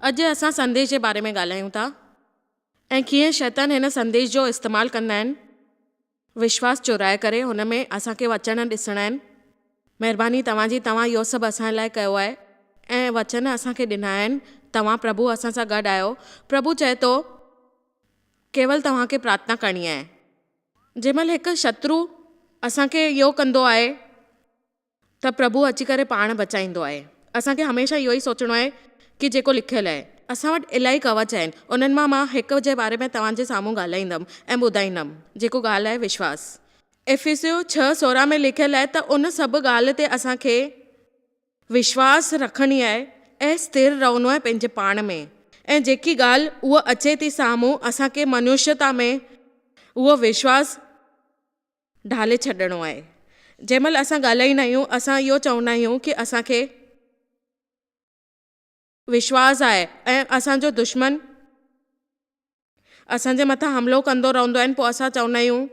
اڄ اسان سنديش جي باري ۾ ڳالهايون ٿا ۽ ڪيئن شيطان هن سنديش جو استعمال ڪندا آهن وشواس چورائي ڪري هن ۾ اسان کي وچن ڏسڻا آهن. مهرباني توهان جي توهان اهو سڀ اسان لاء ڪيو آهي ۽ وچن اسان کي ڏنا آهن توهان پرڀو اسان سان گڏ آهيو پرڀو چئي ٿو ڪيول توهان کي پرارٿنا ڪرڻي آهي. جنهن مهل هڪ شترو اسان کي اهو ڪندو آهي ته پرڀو اچي ڪري پاڻ بچائيندو آهي. اسان کي هميشه اهو ئي سوچڻو آهي ڪي جيڪو لکيل آهي. اسان وٽ الاهي ڪوچ آهن انهن مان مان هڪ جي باري ۾ توهان جي سامهون ڳالهائيندم ۽ ٻڌائيندم جيڪو ڳالهه آهي وشواس. افسيو 6:16 ۾ لکيل آهي ته ان سڀ ڳالهه تي اسان کي وشواس رکڻي آهي ۽ سٿر رهڻو آهي پنهنجي پاڻ ۾ ۽ جيڪي ڳالهه اهو اچي ٿي سامهون اسان کي منشيتا ۾ اهو وشواس ڍالي ڇڏڻو آهي. جنهن مهل اسان ڳالهائيندا آهيون، اسان اهو چوندا آهيون ڪي اسان کي وشواس آهي ۽ اسان جو دشمن اسان جي مٿان حملو ڪندو رهندو آهن پوء اسان چوندا آهيون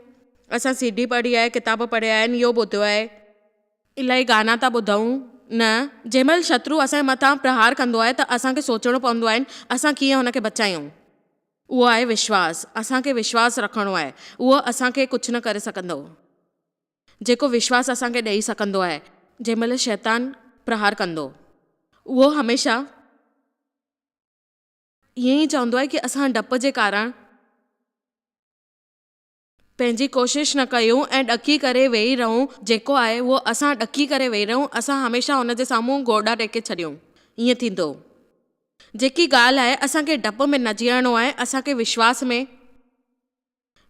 اسان سي ڊي پڙهي آهي، ڪتاب پڙهيا آهن، اهو ٻڌو آهي. الاهي گانا ٿا ٻڌون نه. جنهن مهل شترو اسان جي مٿان پرهار ڪندو آهي ته اسان کي سوچڻو پوندو آهن اسان ڪيئن هن کي بچايون. اهو آهي وشواس. اسان کي وشواس رکڻو آهي. اهو اسان کي ڪجهه نه ڪري سگهندو. جيڪو وشواس اسان کي ڏئي سگهندو آهي. جنهن مهل شيطان پرهار ڪندو. اهو هميشه ائين ئي چوندو آهي ڪي اسان ڊپ جي ڪارڻ پنهنجي ڪوشش نه ڪيون ۽ ڏڪي ڪري ويهي رهون. جيڪو آهي اهو اسان ڏڪي ڪري ويهي رهون. اسان هميشه ان جي سامهون گوڏا ٽيڪي ڇڏيون. ائين ٿيندو. جيڪي ڳالهه آهي اسان کي ڊپ ۾ نه جيئڻو آهي اسان کي وشواس ۾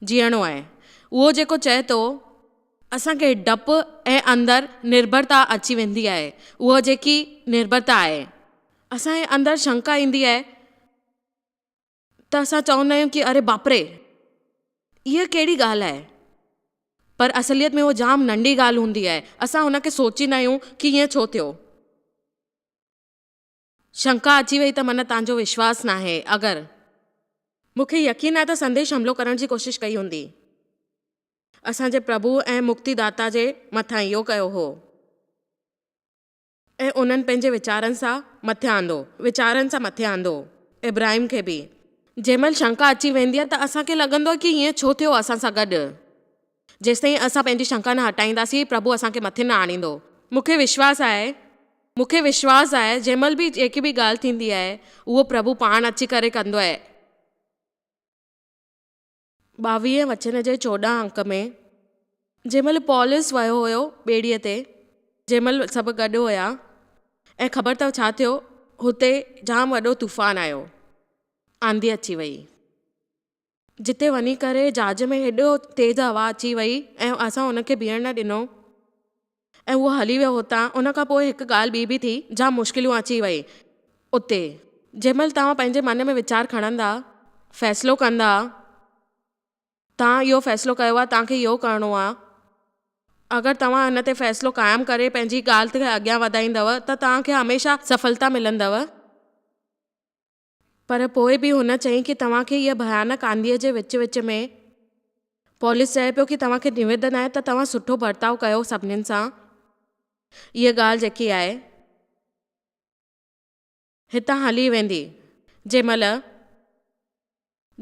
جيئڻو آهي. اهو جيڪو چئي ٿو اسان کي ڊپ ۽ اندر نرڀرتا اچي ويندي آهي. اهو جيڪي نرڀرتا آهي. اسان جي اندر شنڪا ايندي آهي ته اسان چوندا آهيون ڪي اري باپري اها ڪهڙي ڳالهه آهي پر اصليت ۾ اهو جام ننڍي ڳالهه هوندي آهي اسان هن کي سوچيندا آهيون ڪي ائين ڇو ٿيو. شنڪا اچي وئي ته من تان جو وشواس ناهي. اگر. مون کي يقين آهي ته سنديش حملو ڪرڻ جي ڪوشش ڪئي هوندي. اسان جي پرڀو ۽ مڪتي داتا جي مٿان اهو ڪيو هو. ۽ انهن پنهنجي ويچارن سان مٿي آندو. ويچارن سان مٿي آندو. ابراهيم کي به. جنهن مهل شنڪا اچي ويندي آهي ته اسان کي لڳندو آهي ڪي ائين ڇو ٿيو اسان سان گڏ. جيستائين اسان پنهنجي شنڪا نه هٽائينداسين، پرڀو اسان کي مٿي نه آڻيندو. مون کي وشواس آهي، مون کي وشواس آهي، جنهن مهل به جيڪي به ڳالهه ٿيندي آهي، اهو پرڀو پاڻ اچي ڪري ڪندو آهي. ٻاويهين وچن جي 14 انڪ ۾، جنهن مهل پولس ويو هيو ٻيڙيء تي، جنهن مهل سڀ گڏ هيا، ۽ خبر اٿو ڇا ٿيو؟ هتي جام وڏو طوفان آيو، آنڌي اچي وئي. جتي وڃي ڪري جهاز ۾ هيڏو تيز هوا اچي وئي ۽ اسان ان کي بيهڻ نه ڏنو ۽ اهو هلي ويو هتان ان کان پوء هڪ ڳالهه ٻي به ٿي جام مشڪلون اچي وئي اتي جنهن مهل توهان پنهنجي من ۾ ويچار کڻندا فيصلو ڪندا توهان اهو فيصلو ڪيو آهي توهان کي اهو ڪرڻو آهي اگر توهان ان تي فيصلو قائم ڪري پنهنجي ڳالهه کي اڳيان وڌائيندؤ ته توهان کي هميشه سڦلتا ملندؤ. پر پوء به هن چيائين ڪي توهان کي هيء ڀيانڪ آنڌيء جي وچ وچ ۾. پولس چئي پيو ڪي توهان کي نويدن آهي ته توهان سٺو برتاء ڪيو سڀنين سان. هيء ڳالهه جيڪي آهي. هتان هلي ويندي. جنهن مهل.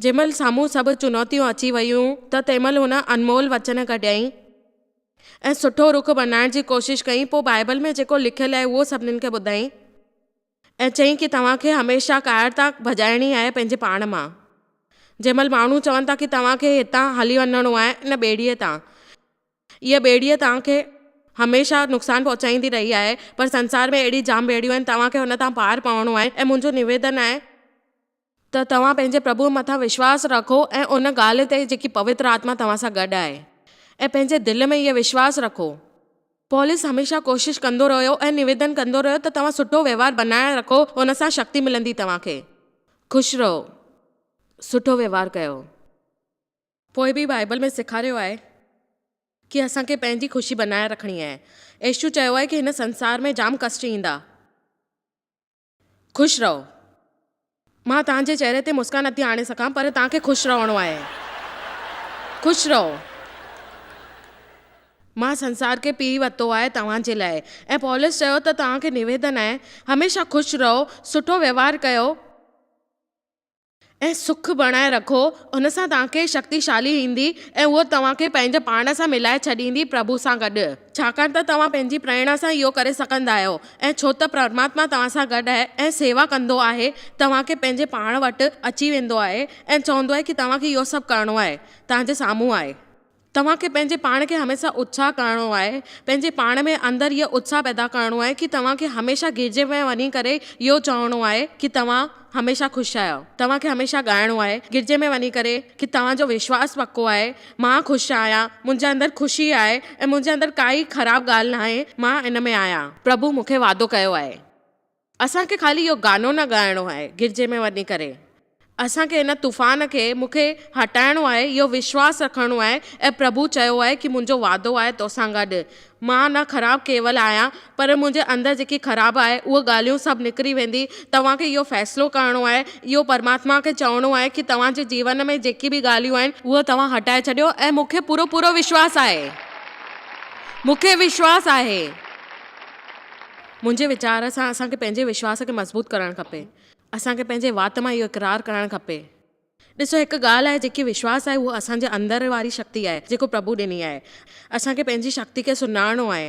جنهن مهل سامهون سڀ چنوتيون اچي ويون ته تنهن مهل هن انمول وچن ڪڍيائين ۽ سٺو رخ بنائڻ جي ڪوشش ڪئي. پوء بائيبل ۾ جيڪو لکيل آهي اهو سڀنين کي ٻڌائين. ۽ چيائين ڪي توهان کي هميشه ڪائرتا ڀڄائڻي آهي پنهنجي پاڻ مان. جنهن مهل ماڻهو چون ٿا ڪي توهان کي هتان هلي وڃڻو آهي ان ٻيڙيء تان. اها ٻيڙيء توهان کي هميشه نقصان پهچائيندي رهي آهي پر سنسار ۾ اهڙي جام ٻيڙيون آهن توهان کي ان تان پار پوڻو آهي ۽ منهنجو نويدن آهي ته توهان پنهنجي پرڀوء مٿان وشواس رکو ۽ ان ڳالهه تي جيڪي پوتر آتما توهان سان گڏ آهي ۽ پنهنجي دل ۾ اهو وشواس رکو. پولس هميشه ڪوشش ڪندو رهيو ۽ نويدن ڪندو رهيو ته توهان سٺو وهنوار بنائي رکو ان سان شڪتي ملندي توهان کي. خوش رهو. سٺو وهنوار ڪيو. پوء به بائيبل ۾ سيکاريو آهي ڪي اسان کي پنهنجي خوشي بنائي رکڻي آهي. يسوع چيو آهي ڪي هن سنسار ۾ جام ڪشٽ ايندا. خوش رهو. مان توهان جي چهري تي مسڪان نٿي آڻي سگهان پر توهان کي خوش رهڻو آهي. خوش رهو. مان سنسار کي پي ورتو آهي توهان جي لاء. ۽ پولس چيو ته توهان کي نويدن آهي، هميشه خوش رهو، سٺو وهنوار ڪيو. ۽ سک بڻائي رکو، ان سان توهان کي شڪتيشالي ايندي ۽ اهو توهان کي پنهنجي پاڻ سان ملائي ڇڏيندي پرڀو سان گڏ. ڇاڪاڻ ته توهان پنهنجي پريرڻا سان اهو ڪري سگهندا آهيو ۽ ڇو ته پرماتما توهان سان گڏ آهي ۽ سيوا ڪندو آهي، توهان کي پنهنجي پاڻ وٽ اچي ويندو آهي ۽ چوندو آهي ڪي توهان کي اهو سڀ ڪرڻو آهي، توهان جي سامهون آهي. توهان کي پنهنجي پاڻ کي هميشه اتساهه ڪرڻو آهي، پنهنجي پاڻ ۾ اندر اهو اتساهه پيدا ڪرڻو آهي ڪي توهان کي هميشه گرجي ۾ وڃي ڪري اهو چوڻو آهي ڪي توهان هميشه خوش آهيو، توهان کي هميشه ڳائڻو آهي گرجي ۾ وڃي ڪري ڪي توهان جو وشواس پڪو آهي، مان خوش آهيان، منهنجي اندر خوشي آهي ۽ منهنجي اندر ڪائي خراب ڳالهه ناهي، مان ان ۾ آهيان. پرڀو مون کي وعدو ڪيو آهي. اسان کي خالي اهو گانو نه ڳائڻو آهي گرجي ۾ وڃي ڪري. اسان کي هن طوفان کي مون کي هٽائڻو آهي اهو وشواس رکڻو آهي ۽ پرڀو چيو آهي ڪي منهنجو وعدو آهي توسان گڏ. مان نه خراب ڪيول آهيان پر منهنجي اندر جيڪي خراب آهي اهو ڳالهيون سڀ نڪري ويندي. توهان کي اهو فيصلو ڪرڻو آهي اهو پرماتما کي چوڻو آهي ڪي توهان جي جيون ۾ جيڪي به ڳالهيون آهن اهو توهان هٽائي ڇڏيو ۽ مون کي پورو پورو وشواس آهي. مون کي وشواس آهي. منهنجي ويچار سان اسان کي پنهنجي وشواس کي مضبوط ڪرڻ کپي. اسان کي پنهنجي وات مان اهو اقرار ڪرڻ کپي. ڏسو هڪ ڳالهه آهي جيڪي وشواس آهي اهو اسان جي اندر واري شڪتي آهي جيڪو پرڀو ڏني آهي. اسان کي پنهنجي شڪتي کي سڃاڻڻو آهي.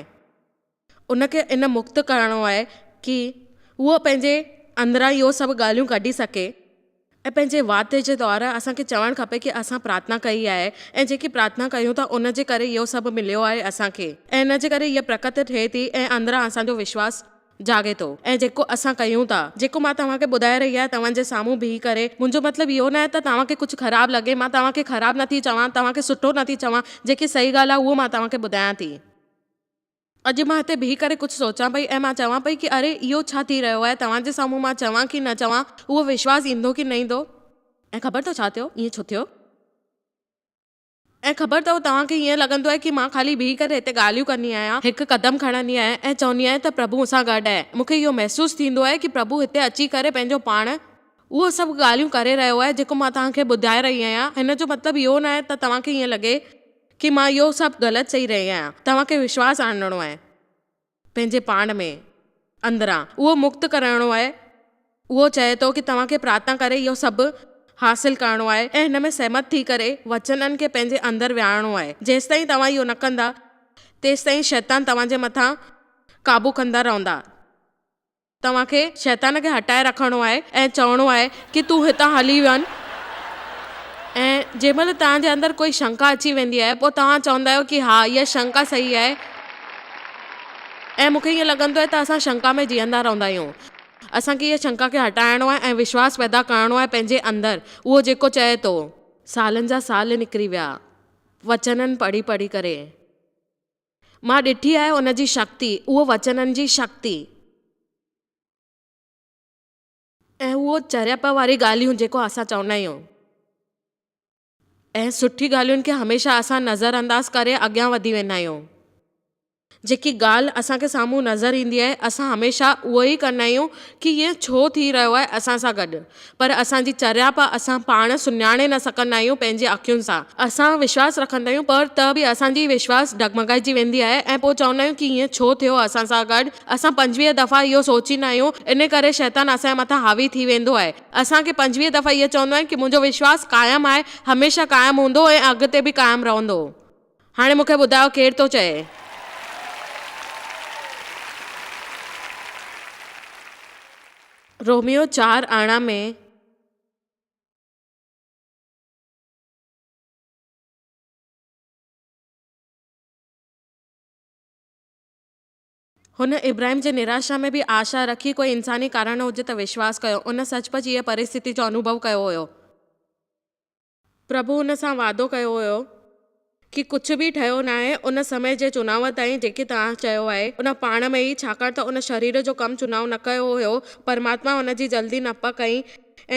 ان کي ان مڪت ڪرڻو آهي ڪي اهو پنهنجي اندران اهو سڀ ڳالهيون ڪڍي سگهي. ۽ پنهنجي وات جي دوارا اسان کي چوڻ کپي ڪي اسان پرارٿنا ڪئي آهي ۽ جيڪي پرارٿنا ڪيون ٿا ان جي ڪري اهو سڀ مليو آهي اسان کي ۽ ان جي ڪري هيء پرڪت ٿئي ٿي ۽ اندران اسان جو وشواس جاڳي ٿو ۽ جيڪو اسان ڪيون ٿا جيڪو مان توهان کي ٻڌائي رهي آهيان توهان جي سامهون بيهي ڪري منهنجو مطلب اهو ناهي ته توهان کي ڪجهه خراب لڳي مان توهان کي خراب نٿي چوان توهان کي سٺو نٿي چوان جيڪي صحيح ڳالهه آهي اهو مان توهان کي ٻڌايان ٿي. اڄ مان هتي بيهي ڪري ڪجهه سوچان پئي ۽ مان چوان پئي ڪي اري اهو ڇا ٿي رهيو آهي توهان جي سامهون مان چوان ڪي نه چوان اهو وشواس ايندو ڪي نه ايندو ۽ خبر اٿو ڇا ٿيو ائين ڇو ٿيو ۽ خبر اٿو توهان کي ائين لڳندو آهي ڪي مان خالي بيهي ڪري هتي ڳالهيون ڪندي آهيان هڪ قدم کڻندي آهيان ۽ چوندي آهيان ته پرڀو مون سان گڏ آهي مون کي اهو محسوس ٿيندو آهي ڪي پرڀو هتي اچي ڪري پنهنجو پاڻ اهو سڀ ڳالهيون ڪري رهيو آهي جيڪو مان توهان کي ٻڌائي رهي آهيان. هن جو مطلب اهو ناهي ته توهان کي ائين لڳي ڪي مان اهو سڀ غلط چئي رهي آهيان. توهان کي وشواس آڻڻو آهي پنهنجي پاڻ ۾ اندران اهو مڪت ڪرڻو آهي. اهو چئي ٿو ڪي توهان کي پرارٿنا ڪري اهو سڀ حاصل ڪرڻو آهي ۽ هن ۾ سهمت ٿي ڪري وچنن کي پنهنجي اندر ويهارڻو آهي. جيستائين توهان اهو نه ڪندا تيستائين شيطان توهان جي مٿان قابو ڪندا رهندا. توهان کي شيطان کي هٽائي رکڻو آهي ۽ چوڻو آهي ڪي تون هتان هلي وڃ ۽ جنهن مهل توهان جي اندر ڪوئي شنڪا اچي ويندي آهي پوء توهان چوندا آهيو ڪي ها اها شنڪا صحيح آهي ۽ مون کي ائين لڳندو آهي ته اسان شنڪا ۾ جيئندا رهندا آهيون اسان کي اها شنڪا کي هٽائڻو آهي ۽ وشواس پيدا ڪرڻو آهي پنهنجي اندر اهو جيڪو چئي ٿو. سالن جا سال نڪري ويا وچنن پڙهي پڙهي ڪري. مان ڏٺي آهي ان جي شڪتي، اهو وچنن جي شڪتي. ۽ اهو چريپ واري ڳالهيون جيڪو اسان چوندا آهيون. ۽ سٺي ڳالهين کي هميشه اسان نظر انداز ڪري اڳيان وڌي ويندا آهيون. جيڪي ڳالهه اسان کي سامهون نظر ايندي آهي اسان هميشه اهو ئي ڪندا آهيون ڪي ائين ڇو ٿي رهيو آهي اسان سان گڏ. پر اسان جي چريائپ اسان پاڻ سڃاڻي نه سگهندا آهيون پنهنجي اکين سان. اسان وشواس رکندا آهيون پر ته به اسان جي وشواس ڊگمگائجي ويندي آهي ۽ پوء چوندا آهيون ڪي هيئن ڇو ٿيو اسان سان گڏ. اسان 25 دفعا اهو سوچيندا آهيون ان ڪري شيطان اسان جي مٿان حاوي ٿي ويندو آهي. اسان کي 25 دفعا اهو چوندو آهي ڪي منهنجو وشواس قائم آهي هميشه قائم هوندو ۽ اڳتي به قائم رهندو. هاڻي مون کي ٻڌايو ڪير ٿو چئي. روميو 4:18 ۾. هن ابراهيم جي نراشا ۾ به آشا رکي، ڪوئي انساني ڪارڻ نه هجي ته وشواس ڪيو. ان سچ پچ هيء پرستٿي جو انوڀو ڪيو هيو. پرڀو هن سان وعدو ڪيو هيو ڪي ڪجهه به ٺهيو ناهي ان سمي جي چناو تائين جيڪي توهان چيو آهي ان پاڻ ۾ ئي ڇاڪاڻ ته ان شرير جو ڪم چناو نه ڪيو هيو پرماتما ان جي جلدي نپ ڪئي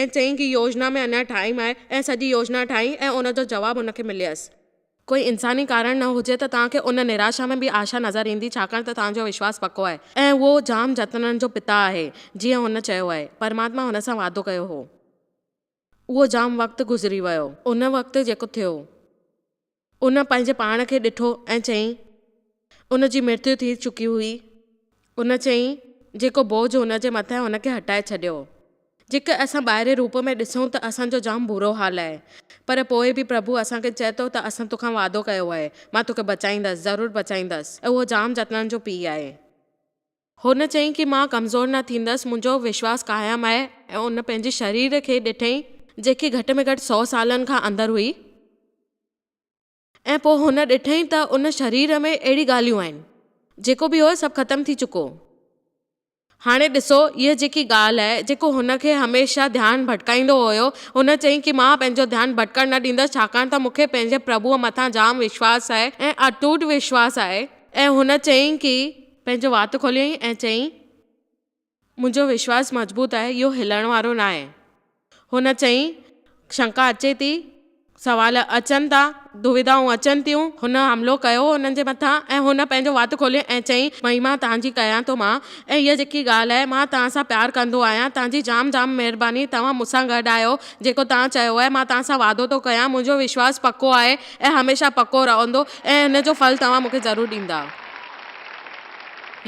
۽ چيائين ڪي يوجنا ۾ اڃا ٽائيم آهي ۽ سڄي يوجنا ٺاهي ۽ ان جو جواب ان کي مليس. ڪوئي انساني ڪارڻ نه هجي ته توهان کي ان نراشا ۾ به آشا نظر ايندي ڇاڪاڻ ته توهان جو وشواس پڪو آهي ۽ اهو جام جتنن جو پتا آهي جيئن هن چيو آهي پرماتما هن سان وعدو ڪيو هو. اهو جام وقت گذري ويو. ان وقت جيڪو ٿيو. ان پنهنجي پاڻ کي ڏٺو ۽ چيائين، ان جي مرتيو ٿي چڪي هئي. ان چيائين، جيڪو بوجهه هن جي مٿان آهي، ان کي هٽائي ڇڏيو. جيڪي اسان ٻاهرين روپ ۾ ڏسون ته اسان جو جام برو حال آهي، پر پوء به پرڀو اسان کي چئي ٿو ته اسان توکان وعدو ڪيو آهي، مان توکي بچائيندس، ضرور بچائيندس ۽ اهو جام جتنن جو پيء آهي. هن چيائين ڪي مان ڪمزور نه ٿيندس، منهنجو وشواس قائم آهي ۽ ان پنهنجي شرير کي ڏٺئين جيڪي گهٽ ۾ گهٽ سئو سالن کان اندر هئي ۽ پوء هن ڏٺئين ته ان شرير ۾ اهڙي ڳالهيون آهن، جيڪو به هو سڀ ختم ٿي چڪو. هاڻي ڏسو، هيء جيڪي ڳالهه آهي، جيڪو هن کي هميشه ڌيان ڀٽڪائيندو هيو، هن چيائين ڪي مان پنهنجو ڌيان ڀٽڪڻ نه ڏيندس، ڇاڪاڻ ته مون کي پنهنجي پرڀوء مٿان جام وشواس آهي ۽ اٽوٽ وشواس آهي. ۽ هن چيائين ڪي. پنهنجو وات کوليائين ۽ چيائين، منهنجو وشواس مضبوط آهي، اهو هلڻ وارو ناهي. هن چيائين، شنڪا اچي ٿي، سوال اچن ٿا، دويدائون اچن ٿيون. هن حملو ڪيو انهن جي مٿان ۽ هن پنهنجو وات کوليو ۽ چيائين، مهما توهان جي ڪيان ٿو مان ۽ هيء جيڪي ڳالهه آهي، مان توهان سان پيار ڪندو آهيان، توهان جي جام جام مهرباني، توهان مون سان گڏ آهيو، جيڪو توهان چيو آهي، مان توهان سان وعدو ٿو ڪيان، منهنجو وشواس پڪو آهي ۽ هميشه پڪو رهندو ۽ ان جو ڦل توهان مون کي ضرور ڏيندا.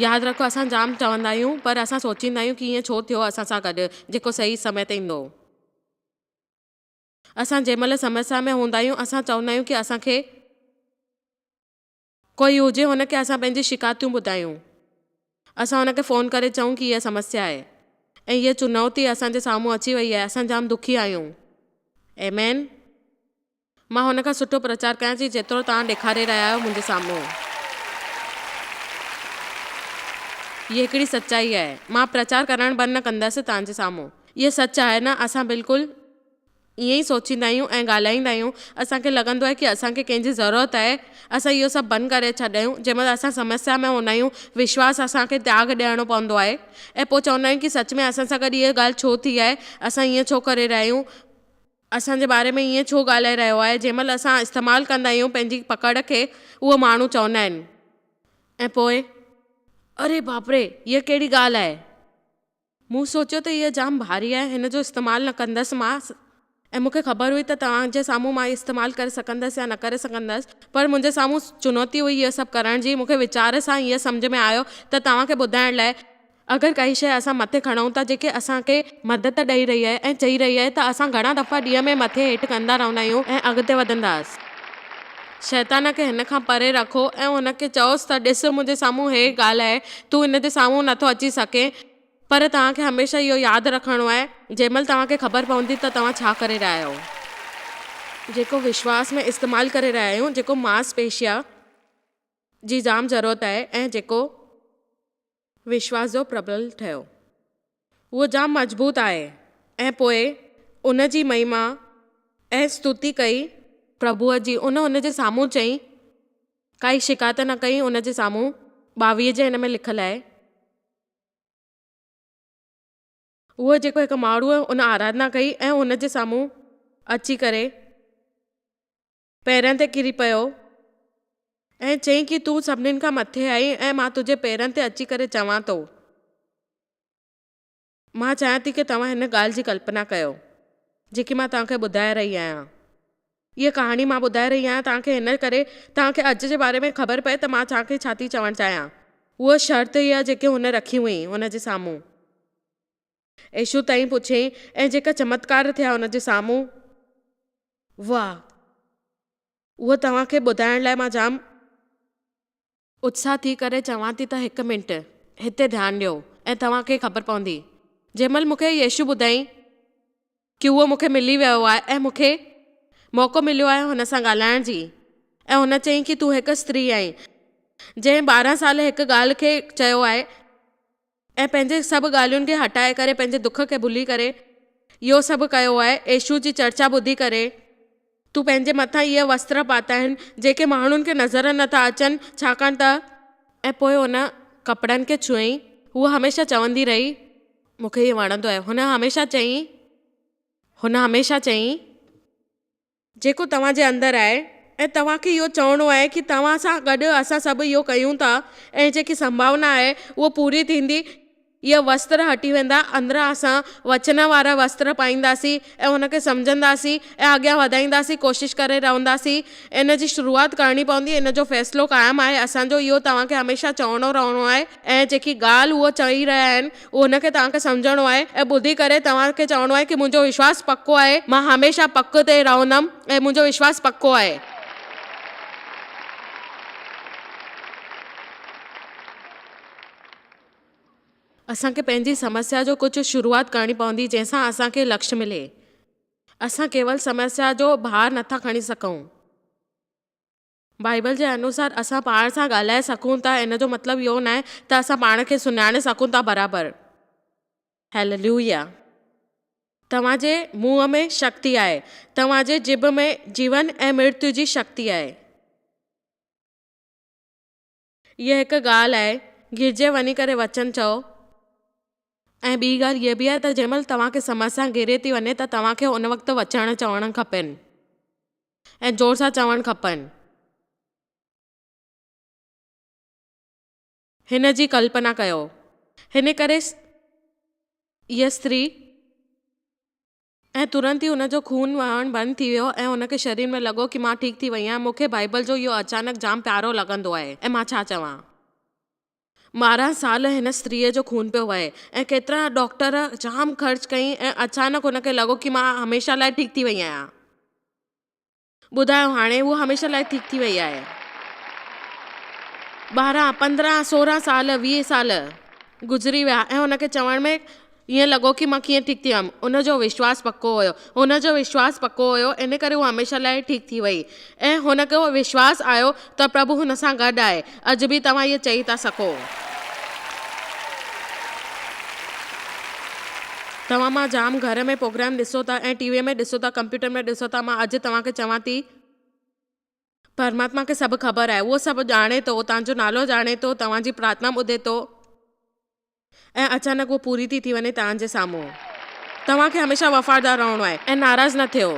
ياد رکو اسان جام چوندا آهيون پر اسان سوچيندا آهيون ڪي ائين ڇو ٿيو اسان سان گڏ جيڪو صحيح سمي تي ايندو. اسان جنهن مهل سمسيا ۾ هوندا آهيون اسان چوندا آهيون ڪي اسان کي ڪوئي هجي هن کي اسان پنهنجي شڪاتيون ٻڌايون. اسان هن کي فون ڪري چئون ڪي هيء سمسيا آهي ۽ هيء چنوتي اسان جي سامهون اچي وئي آهي اسان جام دکي آهيون. آمين. مان هن کان سٺو پرچار ڪيان ٿي جيترو توهان ڏيکاري رهيا آهيو منهنجي سامهون. هيء هڪڙي سچائي آهي. مان پرچار ڪرڻ بند نه ڪندس توهان جي سامهون. هيء سچ آهي نه؟ اسان بلڪل ائين ئي سوچيندا آهيون ۽ ڳالهائيندا آهيون. اسان کي لڳندو آهي ڪي اسان کي ڪنهن جي ضرورت آهي. اسان اهو سڀ بند ڪري ڇڏيون. جنهن مهل اسان سمسيا ۾ هوندا آهيون، وشواس اسان کي تياڳ ڏيڻو پوندو آهي ۽ پوء چوندا آهيون ڪي سچ ۾ اسان سان گڏ هيء ڳالهه ڇو ٿي آهي؟ اسان ائين ڇو ڪري رهيا آهيون؟ اسان جي باري ۾ ائين ڇو ڳالهائي رهيو آهي؟ جنهن مهل اسان استعمال ڪندا آهيون پنهنجي پڪڙ کي اهو ماڻهو چوندا آهن ۽ پوء اري باپ ري هيء ڪهڙي ڳالهه آهي؟ مون سوچيو ته هيء جام ڀاري آهي هن جو استعمال نه ڪندس مان ۽ مون کي خبر هئي ته توهان جي سامهون مان استعمال ڪري سگهندس يا نه ڪري سگهندس پر منهنجي سامهون چنوتي هئي هيء سڀ ڪرڻ جي مون کي ويچار سان هيء سمجهه ۾ آيو ته توهان کي ٻڌائڻ لاء اگر ڪائي شيء اسان مٿي کڻون ٿا جيڪي اسان کي مدد ڏئي رهي آهي ۽ چئي رهي آهي ته اسان گهڻا دفعا ڏينهن ۾ مٿي هيٺ ڪندا رهندا آهيون ۽ اڳتي وڌنداس. شيطان کي هن کان پري رکو ۽ هن کي چئوس ته ڏس منهنجي سامهون هيء ڳالهه آهي تون هن جي سامهون نٿو اچي سگهين پر توهان کي هميشه اهو ياد رکڻو آهي جنهن مهل توهان کي خبر پوندي ته توهان ڇا ڪري رهيا آهيو. جيڪو وشواس ۾ استعمال ڪري رهيا آهيون جيڪو ماس پيشيا جي جام ضرورت آهي ۽ جيڪو. وشواس جو پربل ٺهيو. اهو جام مضبوط آهي ۽ پوء ان جي مهما ۽ استتي ڪئي. پرڀوء جي ان هن جي سامهون چئي، ڪائي شڪايت نه ڪئي ان جي سامهون. 22 جي هن ۾ لکيل آهي. اهو جيڪو هڪ ماڻهوء ان آراڌنا ڪئي ۽ هن جي سامهون اچي ڪري. پيرن تي ڪري پيو ۽ چيائين ڪي تون سڀنين کان مٿي آهين ۽ مان تنهنجي پيرن تي اچي ڪري چوان ٿو. مان چاهيان ٿي ڪي توهان هن ڳالهه جي ڪلپنا ڪيو جيڪي مان توهان کي ٻڌائي رهي آهيان. هيء ڪهاڻي مان ٻڌائي رهي آهيان توهان کي هن ڪري توهان کي اڄ جي باري ۾ خبر پئي ته مان توهان کي ڇا ٿي چوڻ چاهيان. اها شرط اها جيڪي هن رکي هئي هن جي سامهون. يسوع تائين پڇيائين ۽ جيڪا چمتڪار ٿيا ان جي سامهون. واهه! اهو توهان کي ٻڌائڻ لاء مان جام. اتساهه ٿي ڪري چوان ٿي ته هڪ منٽ، هتي ڌيان ڏيو ۽ توهان کي خبر پوندي. جنهن مهل مون کي يسوع ٻڌائين ڪي اهو مون کي ملي ويو آهي ۽ مون کي موقعو مليو آهي هن سان ڳالهائڻ جي ۽ هن چيائين ڪي تون هڪ استري آهين جنهن 12 سال هڪ ڳالهه کي چيو آهي ۽ پنهنجي سڀ ڳالهين کي هٽائي ڪري پنهنجي دک کي ڀلي ڪري اهو سڀ ڪيو آهي، يسوع جي چرچا ٻڌي ڪري تون پنهنجي مٿان اهي وستر پاتا آهن، جيڪي ماڻهن کي نظر نه ٿا اچن، ڇاڪاڻ ته. ۽ پوء هن ڪپڙن کي ڇهيائين. هوء هميشه چوندي رهي. مون کي اهو وڻندو آهي. هن هميشه چيائين. هن هميشه چيائين. جيڪو توهان جي اندر آهي ۽ توهان کي اهو چوڻو آهي ڪي توهان سان گڏ اسان سڀ اهو ڪيون ٿا ۽ جيڪي سنڀاونا آهي اهو پوري ٿيندي. اهي وستر هٽي ويندا، اندران اسان وچن وارا وستر پائينداسين ۽ ان کي سمجهنداسين ۽ اڳيان وڌائينداسين، ڪوشش ڪري رهنداسين. ان جي شروعات ڪرڻي پوندي، ان جو فيصلو قائم آهي، اسان جو اهو توهان کي هميشه چوڻو رهڻو آهي ۽ جيڪي ڳالهه اهو چئي رهيا آهن اهو ان کي توهان کي سمجهڻو آهي ۽ ٻڌي ڪري توهان کي چوڻو آهي ڪي منهنجو وشواس پڪو آهي، مان هميشه پڪ تي رهندم ۽ منهنجو وشواس پڪو آهي. اسان کي پنهنجي سمسيا جو ڪجهه شروعات ڪرڻي پوندي جنهن سان اسان کي لڪش ملي. اسان ڪيول سمسيا جو ڀار نٿا کڻي سگهون. بائيبل جي انوسار اسان پاڻ سان ڳالهائي سگهون ٿا ان جو مطلب اهو ناهي ته اسان پاڻ کي سڃاڻي سگهون ٿا برابر. هيللويا. توهان جي منهن ۾ شڪتي آهي. توهان جي ڄڀ ۾ جيون ۽ مرتيو جي شڪتي آهي. هيء هڪ ڳالهه آهي، گرجي وڃي ڪري وچن چئو ۽ ٻي ڳالهه هيء به آهي ته جنهن مهل توهان کي سمسيا گهيري ٿي وڃي ته توهان کي ان وقت وچڻ چوڻ کپن ۽ زور سان چوڻ کپن. هن جي ڪلپنا ڪيو. هن ڪري هيء استري. ۽ ترنت ئي هن جو خون وهڻ بند ٿي ويو ۽ هن کي شرير ۾ لڳو ڪي مان ٺيڪ ٿي وئي آهيان. مون کي بائيبل جو اهو اچانڪ جام پيارو لڳندو آهي ۽ مان ڇا چوان. 12 سال هن استريء جو خون پيو وهي ۽ ڪيترا ڊاڪٽر جام خرچ ڪيائين ۽ اچانڪ هن کي لڳو ڪي مان هميشه لاء ٺيڪ ٿي وئي آهيان. ٻڌايو هاڻي هوء هميشه لاء ٺيڪ ٿي وئي آهي. 12، 15، 16 سال، 20 سال گذري ويا ۽ هن کي چوڻ ۾ ائين لڳو ڪي مان ڪيئن ٺيڪ ٿي ويم. ان جو وشواس پڪو هيو. هن جو وشواس پڪو هيو ان ڪري هوء هميشه لاء ٺيڪ ٿي وئي ۽ هن کي وشواس آيو ته پرڀو هن سان گڏ آهي. اڄ به توهان ائين چئي ٿا سگهو. توهان مان جام گهر ۾ پروگرام ڏسو ٿا ۽ ٽي وي ۾ ڏسو ٿا ڪمپيوٽر ۾ ڏسو ٿا مان اڄ توهان کي چوان ٿي پرماتما کي سڀ خبر آهي اهو سڀ ڄاڻي ٿو توهان جو نالو ڄاڻي ٿو توهان جي پرارٿنا ٻڌي ٿو ۽ اچانڪ اهو پوري ٿي ٿي وڃي توهان جي سامهون توهان کي هميشه وفادار رهڻو آهي ۽ ناراض نه ٿيو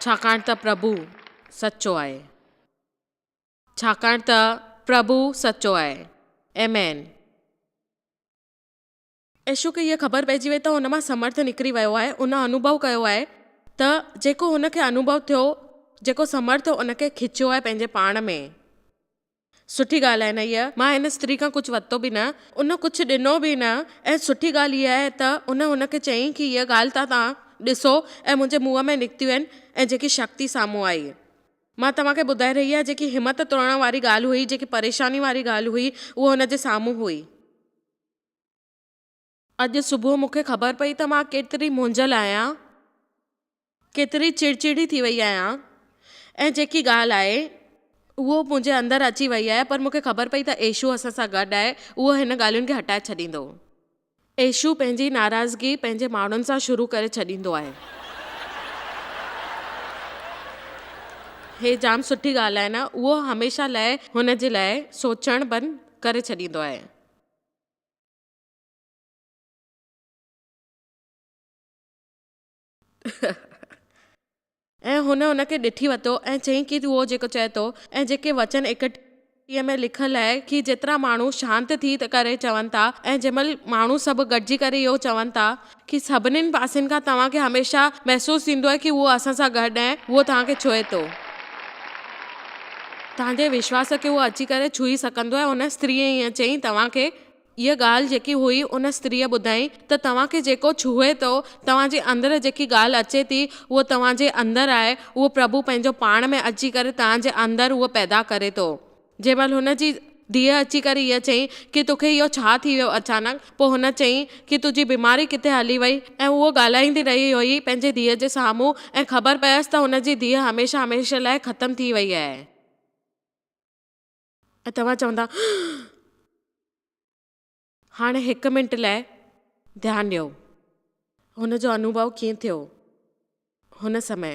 ڇاڪاڻ ته پرڀو سچو آهي. ڇاڪاڻ ته پرڀو سچو آهي. آمين. يسوع کي هيء خبر پئجي وئي ته هن مان سمرٿ نڪري ويو آهي. هن انوڀو ڪيو آهي ته جيڪو هن کي انوڀو ٿيو، جيڪو سمرٿ ان کي کچيو آهي پنهنجي پاڻ ۾. سٺي ڳالهه آهي نه هيء؟ مان هن استري کان ڪجهه ورتو به نه، ان ڪجهه ڏنو به نه ۽ سٺي ڳالهه هيء آهي ته ان هن کي چيائين ڪي هيء ڳالهه ته توهان ڏسو ۽ منهنجي منهن ۾ نڪتيون آهن ۽ جيڪي شڪتي سامهون آئي. مان توهان کي ٻڌائي رهي آهيان جيڪي همت ٽوڙڻ واري ڳالهه هئي، جيڪي پريشاني واري ڳالهه هئي، اهو هن جي سامهون هئي. اڄ صبح مون کي خبر پئي ته مان ڪيتري منجهيل آهيان، ڪيتري چڙچڙي ٿي وئي آهيان ۽ جيڪي ڳالهه آهي اهو منهنجي اندر اچي وئي آهي پر مون کي خبر پئي ته يسوع اسان سان گڏ آهي، اهو هن ڳالهين کي هٽائي ڇڏيندو. ايشو پنهنجي ناراضگي پنهنجي ماڻهن سان شروع ڪري ڇڏيندو آهي. هي جام سٺي ڳالهه آهي نه؟ اهو هميشه لاء هن جي لاء سوچڻ بند ڪري ڇڏيندو آهي. ۽ هن ان کي ڏٺي ورتو ۽ چيائين ڪي اهو جيڪو چئي ٿو ۽ جيڪي وچن 31 ۾ لکيل آهي ڪي جيترا ماڻهو شانت ٿي ڪري چون ٿا ۽ جنهن مهل ماڻهو سڀ گڏجي ڪري اهو چون ٿا ڪي سڀنين پاسن کان توهان کي هميشه محسوس ٿيندو آهي ڪي اهو اسان سان گڏ آهي اهو توهان کي ڇهي ٿو. توهان جي وشواس کي اهو اچي ڪري ڇهي سگهندو آهي ان استريء ائين چيائين توهان کي اها ڳالهه جيڪي هئي ان استريء ٻڌائي ته توهان کي جيڪو ڇهي ٿو، توهان جي اندر جيڪي ڳالهه اچي ٿي، اهو توهان جي اندر آهي، اهو پرڀو پنهنجو پاڻ ۾ اچي ڪري توهان جي اندر اهو پيدا ڪري ٿو. جنهن مهل هن جي ڌيء اچي ڪري اها چيائين ڪي توکي اهو ڇا ٿي ويو اچانڪ؟ پوء هن چيائين ڪي تنهنجي بيماري ڪٿي هلي وئي؟ ۽ اهو ڳالهائيندي رهي هئي پنهنجي ڌيء جي سامهون ۽ خبر پيس ته هن جي ڌيء هميشه هميشه لاء ختم ٿي وئي آهي. ۽ توهان چوندا، هاڻي هڪ منٽ لاء ڌيان ڏيو. هن جو انوڀو ڪيئن ٿيو هن سمي؟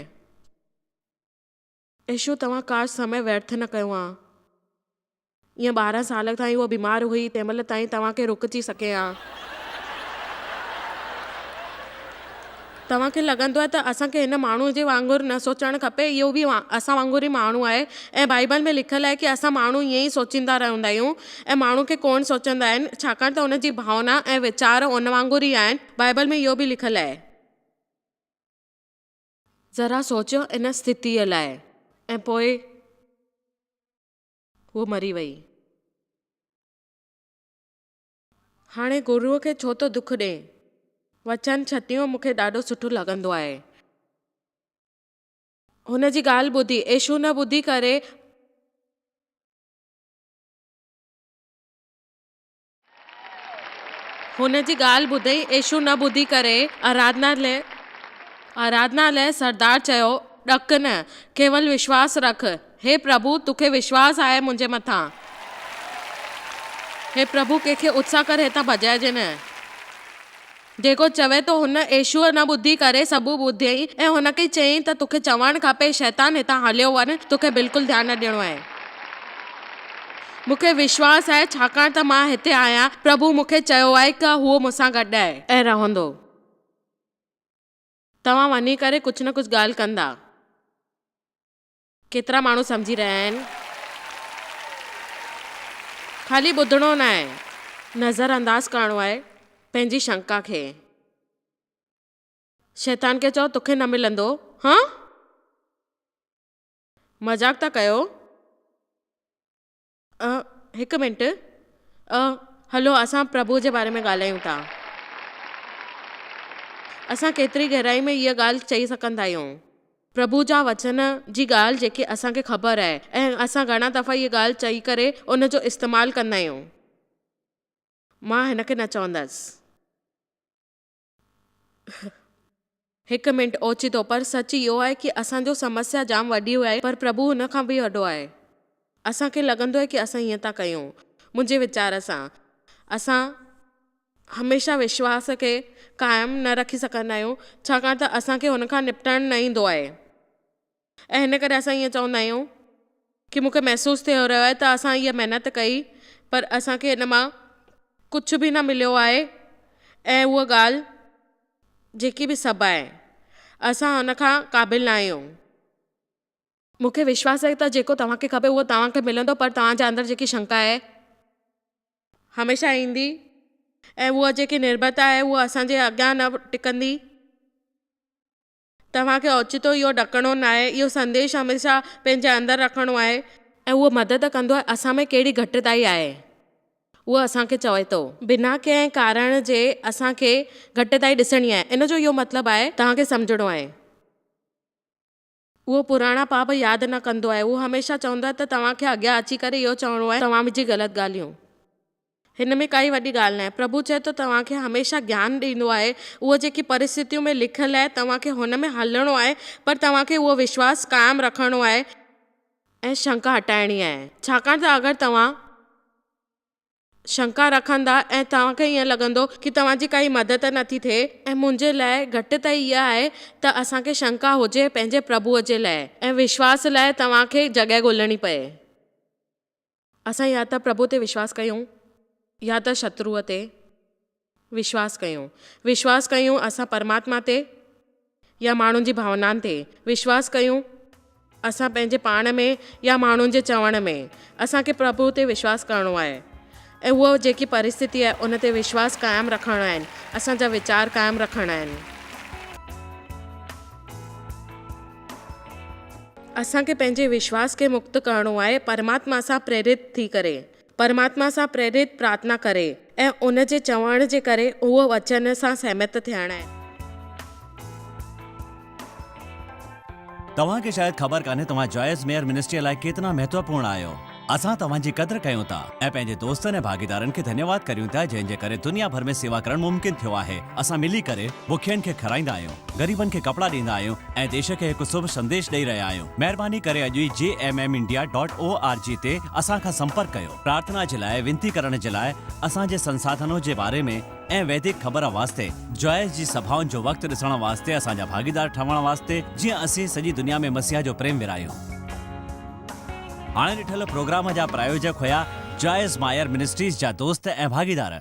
ايشو توهان ڪاش سمي ويرٿ نه ڪيو ها. ائين 12 سال تائين هوء بيمار هئي تنهن مهل تائين توهان کي رڪجي سگهي ها. توهان کي لڳندو آهي ته اسان کي هن ماڻهوء جي وانگر نه سوچڻ کپي؟ اهو به اسان وانگر ئي ماڻهو آهي ۽ بائيبل ۾ لکيل آهي ڪي اسان ماڻهو ائين ئي سوچيندا رهندا آهيون ۽ ماڻهو کي ڪونه سوچندا آهن ڇاڪاڻ ته ان جي ڀاونا ۽ ويچار ان وانگر ئي آهن. بائيبل ۾ اهو به لکيل آهي. ذرا سوچيو ان اسٿتيء لاء ۽ پوء هوء مري وئي. هاڻي گروء کي ڇو ٿو دک ڏئين؟ وچن ڇٽيهون مون کي ڏاڍو سٺو لڳندو آهي. هن جي ڳالهه ٻڌي، ايشو نه ٻڌي ڪري. هن جي ڳالهه ٻڌئي، ايشو نه ٻڌي ڪري. آراڌنا لئه سردار چيو، ڏڪ نه، ڪيول وشواس رک. هي پرڀو، توکي وشواس آهي منهنجي مٿان. هي پرڀو، ڪنهن کي اتساهه ڪر هتان ڀڄائجي نه. جيڪو چوي ٿو هن يسوع نه ٻڌي ڪري سڀ ٻڌيائين ۽ هن کي چيائين ته توکي چوڻ کپي شيطان هتان هليو وڃ توکي بلڪل ڌيان نه ڏيڻو آهي. مون کي وشواس آهي ڇاڪاڻ ته مان هتي آهيان پرڀو مون کي چيو آهي ته هو مون سان گڏ آهي. ۽ رهندو. توهان وڃي ڪري ڪجهه نه ڪجهه ڳالهه ڪندا. ڪيترا ماڻهو سمجهي رهيا آهن؟ خالي ٻڌڻو ناهي، نظر انداز ڪرڻو آهي پنهنجي شنڪا کي. شيطان کي چئو توکي نه ملندو. هان؟ مذاق ٿا ڪيو؟ هڪ منٽ، هلو اسان پرڀوء جي باري ۾ ڳالهايون ٿا. اسان ڪيتري گهرائي ۾ هيء ڳالهه چئي سگهندا آهيون. پرڀوء جا وچن جي ڳالهه جيڪي اسان کي خبر آهي ۽ اسان گهڻا دفعا هيء ڳالهه چئي ڪري ان جو استعمال ڪندا آهيون. مان هن کي نه چوندس. هڪ منٽ، اوچتو، پر سچ اهو آهي ڪي اسان جو سمسيا جام وڏي آهي پر پرڀو هن کان به وڏو آهي. اسان کي لڳندو آهي ڪي اسان هيئن ٿا ڪيون. منهنجي ويچار سان، اسان هميشه وشواس کي قائم نه رکي سگهندا آهيون ڇاڪاڻ ته اسان کي هن کان نپٽڻ نه ايندو آهي ۽ هن ڪري اسان ائين چوندا آهيون ڪي مون کي محسوس ٿي رهيو آهي ته اسان هيء محنت ڪئي پر اسان کي ان مان ڪجهه به نه مليو آهي ۽ هوء ڳالهه جيڪي به سڀ آهي اسان ان کان قابل نه آهيون. مون کي وشواس آهي ته جيڪو توهان کي کپي اهو توهان کي ملندو پر توهان جي اندر جيڪي شنڪا آهي. هميشه ايندي ۽ هوء جيڪي نرڀرتا آهي هوء اسان جي اڳيان نه ٽڪندي. توهان کي اوچتو اهو ڏڪڻو ناهي، اهو سنديش هميشه پنهنجي اندر رکڻو آهي. ۽ اهو مدد ڪندو آهي، اسان ۾ ڪهڙي گهٽتائي آهي، اهو اسان کي چوي ٿو. بنا ڪنهن ڪارڻ جي اسان کي گهٽتائي ڏسڻي آهي، ان جو اهو مطلب آهي، توهان کي سمجهڻو آهي. اهو پراڻا پاپ ياد نه ڪندو آهي، اهو هميشه چوندو آهي ته توهان کي اڳيان اچي ڪري اهو چوڻو آهي، توهان جي غلط ڳالهيون. هن ۾ ڪائي وڏي ڳالهه ناهي. پرڀو چئي ٿو توهان کي هميشه گيان ڏيندو آهي. اهو جيڪي پرسٿتيون ۾ لکيل آهي توهان کي هن ۾ هلڻو آهي پر توهان کي اهو وشواس قائم رکڻو آهي ۽ شنڪا هٽائڻي آهي ڇاڪاڻ ته اگر توهان شنڪا رکندا ۽ توهان کي ائين لڳندو ڪي توهان جي ڪائي مدد نٿي ٿئي ۽ منهنجي لاء گهٽتائي اها آهي ته اسان کي شنڪا هجي پنهنجي پرڀوء جي لاء ۽ وشواس لاء توهان کي جڳهه ڳولڻي پئي. اسان يا ته پرڀو تي وشواس ڪيون يا ته شتروء تي وشواس ڪيون. وشواس ڪيون اسان پرماتما تي يا ماڻهن جي ڀاونائن تي. وشواس ڪيون اسان پنهنجي پاڻ ۾ يا ماڻهن جي چوڻ ۾. اسان کي پرڀو تي وشواس ڪرڻو آهي ۽ اها جيڪي پرسٿتي آهي ان تي وشواس قائم رکڻا آهن. اسان جا ويچار قائم رکڻا آهن. اسان کي پنهنجي وشواس کي مڪت ڪرڻو آهي، پرماتما سان پريرت ٿي ڪري، پرماتما سان پريرت پرارٿنا ڪري ۽ ان جي چوڻ جي ڪري اهو وچن سان سهمت ٿيڻ آهي. توهان کي شايد خبر ڪانهي توهان جوائس ميئر منسٽريء لاء ڪيتنا مهتوپورڻ آهيو. اسان توهان جي قدر ڪيون ٿا ۽ پنهنجي دوستن ۽ ڀاڳيدارن کي ڌنيواد ڪريون ٿا جنهن جي ڪري دنيا ڀر ۾ سيوا ڪرڻ ممڪن ٿيو آهي. اسان ملي ڪري بکين کي کارائيندا آهيون، غريبن کي ڪپڙا ڏيندا آهيون ۽ ديش کي هڪ شڀ سنديش ڏئي رهيا آهيون. مهرباني ڪري اڄ ئي J M M India dot O R G تي اسان کان سمپرڪ ڪيو. پرارٿنا جي لاء وينتي ڪرڻ جي لاء اسان جي سنساڌنو جي باري ۾ ۽ ويدڪ خبر واسطي جوائس جي سڀائن جو وقت ڏسڻ واسطي اسان جا ڀاڳيدار ٺهڻ واسطي جيئن اسين سڄي دنيا ۾ مسيح جو پريم ورهايون. هاڻي ڏٺل پروگرام جا پرايوجڪ هيا جوائس مائر منسٽريز جا دوست ۽ ڀاڳيدار.